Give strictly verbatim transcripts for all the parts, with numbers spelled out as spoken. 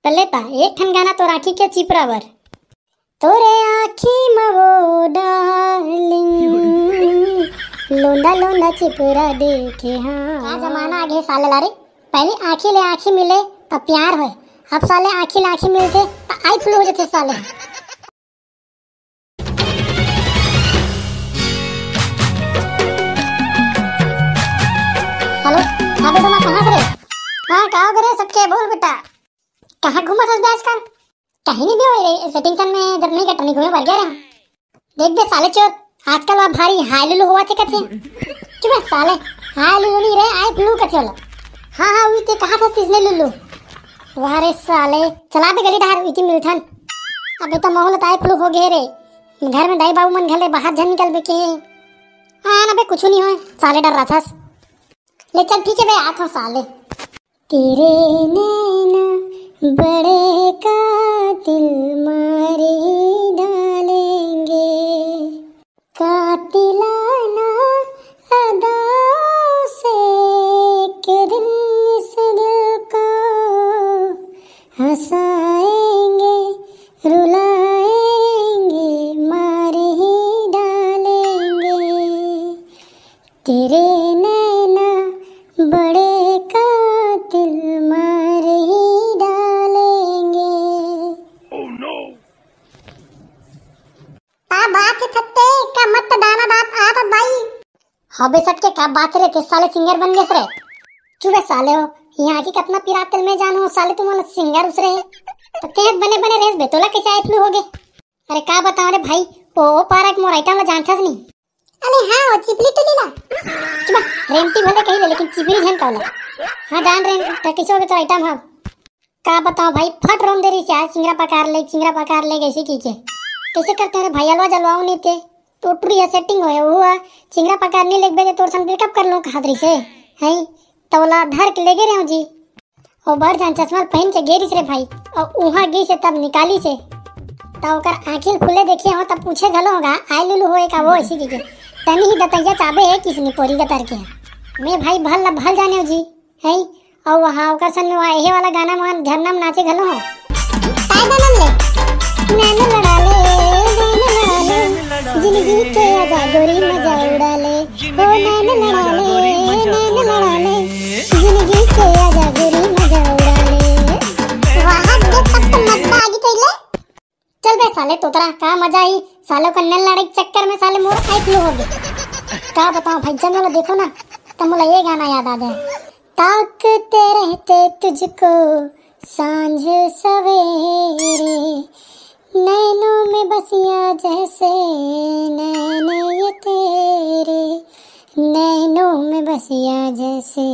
ले ता एक ठन गाना तोर आँखी के चिपरा बर। तोरे आँखी म वो डार्लिंग, लोंदा लोंदा चिपरा देखे हाँ। का जमाना आ गे साले ला रे। पहले आँखी ले आँखी मिले त प्यार होय, अब साले आँखी ले आँखी मिलथे त आई फ्लू हो जथे साले। हेलो, अबे तुम कहाँ से रे? हाँ, का हो रे सबके, बोल बेटा। कहाँ घूमत हस बे आजकल? कहीं नहीं बे, रे, ऐसे टेंशन में जब नहीं कटनी घूमे बर गया रे। देख बे साले चोर, आजकल वह भारी हाई लुलु हुआ थे कथे। चुप बे साले, हाई लुलु नहीं रे, आई फ्लू कथे वाला। हाँ, हाँ, उही ते कहा था तीसने लुलु। वाह रे साले, चला बे गली डहर, इति मिलथन। अबे तो माहौल ताई फ्लू हो गए रे। घर में दाई बाबू मन घले बाहर झन निकल बे के। हाँ ना बे, कुछ नहीं होय, साले डर रहा था। ले चल ठीक है बे, आत हूँ साले। तेरे नैना बड़े कातिल मार ही डालेंगे, कातिलाना अदाओं से एक दिन इस दिल को हंसाएंगे, रुलाएंगे, मार ही डालेंगे। तेरे नैना बड़े कातिल मार ही डालेंगे। का बात है थत्ते, का मत दाना दात आता भाई। हाँ बे सटके, का बात रे, ते साले सिंगर बन गेस रे। चुप बे साले हो, यहाँ की कतना पिरात तेल में जानू साले, तुम वाला सिंगर उसरे है। तो ते बने बने रेस बे, तोला कैसे आई फ्लू हो गए? अरे का बताओ रे भाई, ओ, ओ पारा के मोर आइटम ला जानथस नहीं? अरे हाँ, वो चिपली टुली ला। चुप बे, रेमटी भले कही ले, लेकिन चिपली झन कहला। हाँ जान रे, तो कैसे हो गए तो आइटम हम? का बताओ भाई, फट रोम दे रही से आज, चिंगरा पकार ले, चिंगरा पकार ले, कैसे की के? कैसे करते हैं रे भाई, अलवा जलवाओ नहीं ते। तो टुरी है सेटिंग होए, वो है, चिंगरा पकार नहीं लेके बेजे तोर संग ब्रेकअप कर लूँ कहा रही से। हैं? तौला धर के लेगे रहे जी। ओ बड़ जान चश्मा पहन के गेरिस रे भाई, और उहाँ गई से तब निकाली से। तब ओकर आँखिल खुले देखे हो तब पूछे घलो होगा, आई लुलु होए का वो ऐसी की के। तनी ही दतैया चाबे है किसने पोरी का तर के। मैं भाई भल ला भल जाने हो जी। है, और वहाँ ओकर संग में वहाँ एहे वाला गाना में झरना में नाचे घलो हो। काय गाना ले? नैन लड़ा ले, नैन लड़ा ले, जिंदगी के आजा गोरी मजा उड़ा ले। ओ नैन लड़ा ले, नैन लड़ा ले, जिंदगी के आजा गोरी मजा उड़ा ले। वहाँ देख तब तो मजा आ गई कैले। चल बे साले तोतरा, का मजा आई, सालों का नैन लड़ाई के चक्कर में साले मोर आई फ्लू हो गए। का बताओ भाई, जब मोला देखो ना, तब मोला ये गाना याद आ जाए। ताकते रहते तुझको सांझ सवेरे, नैनों में बसिया जैसे नैन ये तेरे, नैनों में बसिया जैसे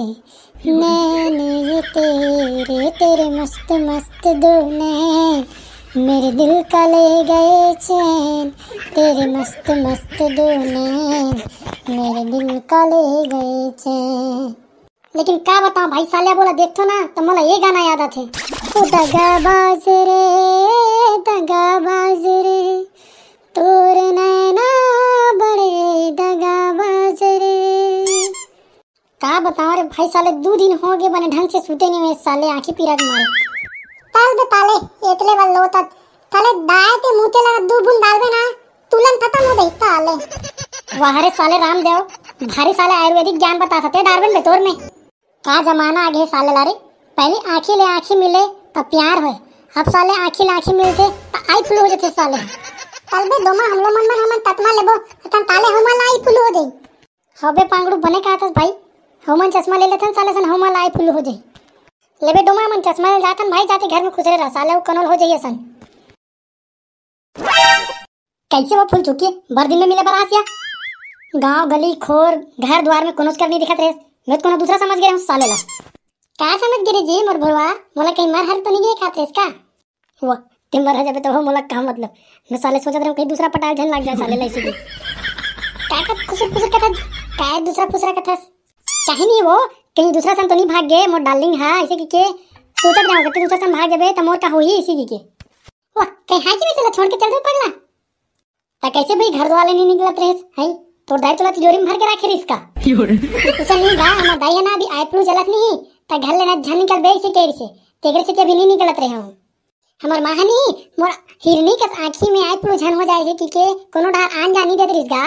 नैन ये तेरे, तेरे मस्त मस्त दो नैन, मेरे दिल का ले गए चैन, तेरे मस्त मस्त दो नैन, मेरे दिल का ले गए चैन। लेकिन का बताओ भाई, साल्या बोला देखथो ना, तो मोला ये गाना याद आथे। ओ दगाबाज रे, दगाबाज रे, तोर नैना बड़े दगाबाज रे। का बताओ रे भाई, साले दू दिन हो गए बने ढंग से सूते नहीं हुए साले, आँखी पीरा के मारे। ताल बे ताले, एतले बल लोतत, ताले दाए ते मुँह ते लगा दू बूंद डालबे ना, तुरंत खत्म हो गई ताले। वाह रे साले रामदेव, भारी साले आयुर्वेदिक ज्ञान बता सते डारबे बे तोर में। का जमाना आ गए साले ला रे, पहले आँखी ले आँखी मिले तब प्यार होए, अब साले आँखी ले आँखी मिलते त आई फ्लू हो जथे साले। ताल बे दोमा हम लोग मन मन हमन ततमा लेबो, तन ताले हमन ला आई फ्लू हो जाई। हबे पांगड़ू बने कहत हस भाई, हमन चश्मा ले लेथन साले सन, हमन ला आई फुल हो जाई। लेबे डोमा मन चश्मा ले जाथन भाई, जाते घर में खुसरे रह साले, वो कनोल हो जाई असन। कैसे वो फूल चुकी बर दिन में मिले बर आसिया? गांव गली खोर घर द्वार में कोनो कर नहीं दिखत रेस, मैं तो कोनो दूसरा समझ गए हूँ साले ला। का समझ गिरे जी मोर भोरवा, मोला कहीं मर हर तो नहीं गए खात रेस का? वो, ते मर जाबे तो हो, मोला का मतलब? मैं साले सोचत रहूं कहीं दूसरा पटाल झन लाग जाए साले ला इसी की। का का खुसर खुसर कथा, का दूसरा फुसरा कथा? कहीं नहीं वो, कहीं दूसरा सन तो नहीं भाग गए मोर डार्लिंग, हाँ, इसे की के सोचत रहूं कि दूसरा सन भाग जाबे त मोर का होही इसी की के। वो, कहीं हाँ की मैं चला छोड़ के चल दो पगला। त कैसे भाई घर वाले नहीं निकलत रहे, हैं? तोर दाई तोला तिजोरी में भर के रखे रिस का? उसे नहीं गा, हमार दाई है ना अभी आई फ्लू चलत नहीं, त घर लेना झन निकल बे इसे कह रिसे, तेकर से के अभी नहीं निकलत रहे हूँ। हमर माँ ह नी, मोर हिरनी कस आँखी में eye flu झन हो जाए हे कि के कोनो डहर आन जान नइ देत रिहिस गा।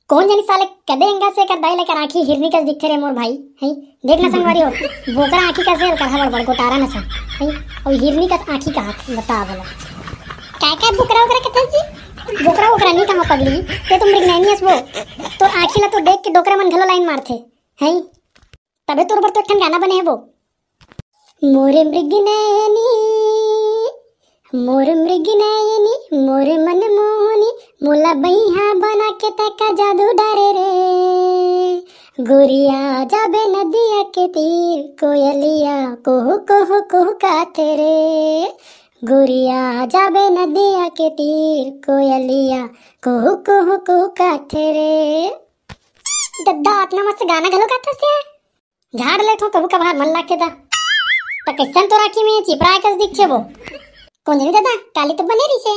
कोन जनी साले कदे एंगा से एकर दाई ल एकर आँखी हिरनी कस दिखथे रे मोर भाई, हैं? देख ना संगवारी हो, बोकरा आँखी कस हे एकर, बड़ बड़ गोटारा नस हे, हैं? अउ हिरनी कस आँखी का हाथ बता बोला। काय काय बोकरा ओकरा कथस जी? बोकरा ओकरा नइ कहा पगली, ते तो मृग नैनी हस वो। तोर आँखी ला तो देख के डोकरा मन घलो लाइन मारथे, हैं? तबे तोर बर तो एक ठन गाना बने हे वो। मोरे मृग नैनी, मोर मृग नैनी, मोर मन मोहनी, मोला बइहा बना के तैं का जादू डारे रे। गोरिया जाबे नदिया के तीर, कोयलिया कोहू कोहू कोहू काथे रे। गोरिया जाबे नदिया के तीर, कोयलिया कोहू कोहू कोहू काथे रे। दद्दा, अतना मस्त गाना घलो गाथस ते? झाड़ लेथों कभू कभार मन लागे ता। त कइसन तोर आँखी में चिपरा कस दिखथे वो? कोन जनी ददा, काली तो बने रहिसे।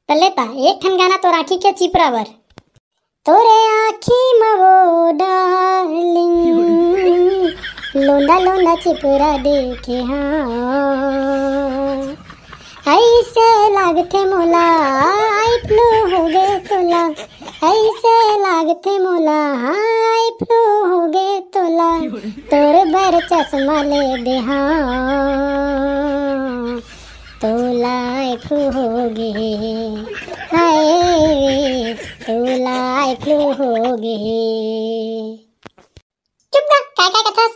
त लेता एक ठन गाना तोर आँखी के चिपरा बर। तोरे आँखी म वो डार्लिंग, लोंदा लोंदा चिपरा देखे हाँ। अइसे लागथे मोला, eye flu हो गे तोला। अइसे लागथे मोला, eye flu हो गे तोला। तोर बर चश्मा ले दे हाँ, तोला eye flu हो गे। हाय रे, तोला eye flu हो गे। चुप ना, काय काय कथस?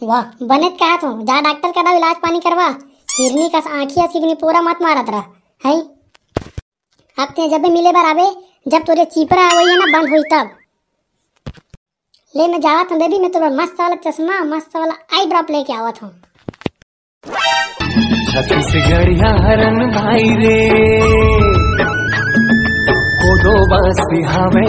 वाह, बने त कहत हों, जा डॉक्टर करा इलाज पानी करवा। हिरनी कस आँखी अस कितनी पूरा मत मारत रह, हैं? अब ते जब भी मिले बर आबे, जब तोरे चिपरा होई हे ना बंद होई तब। ले मैं जावत हों बेबी, मैं तोर मस्त वाला चश्मा, मस्त वाला eye drop लेके आवत हों। छत्तीसगढ़िया हरन भाई रे, कोदो बासी हावे।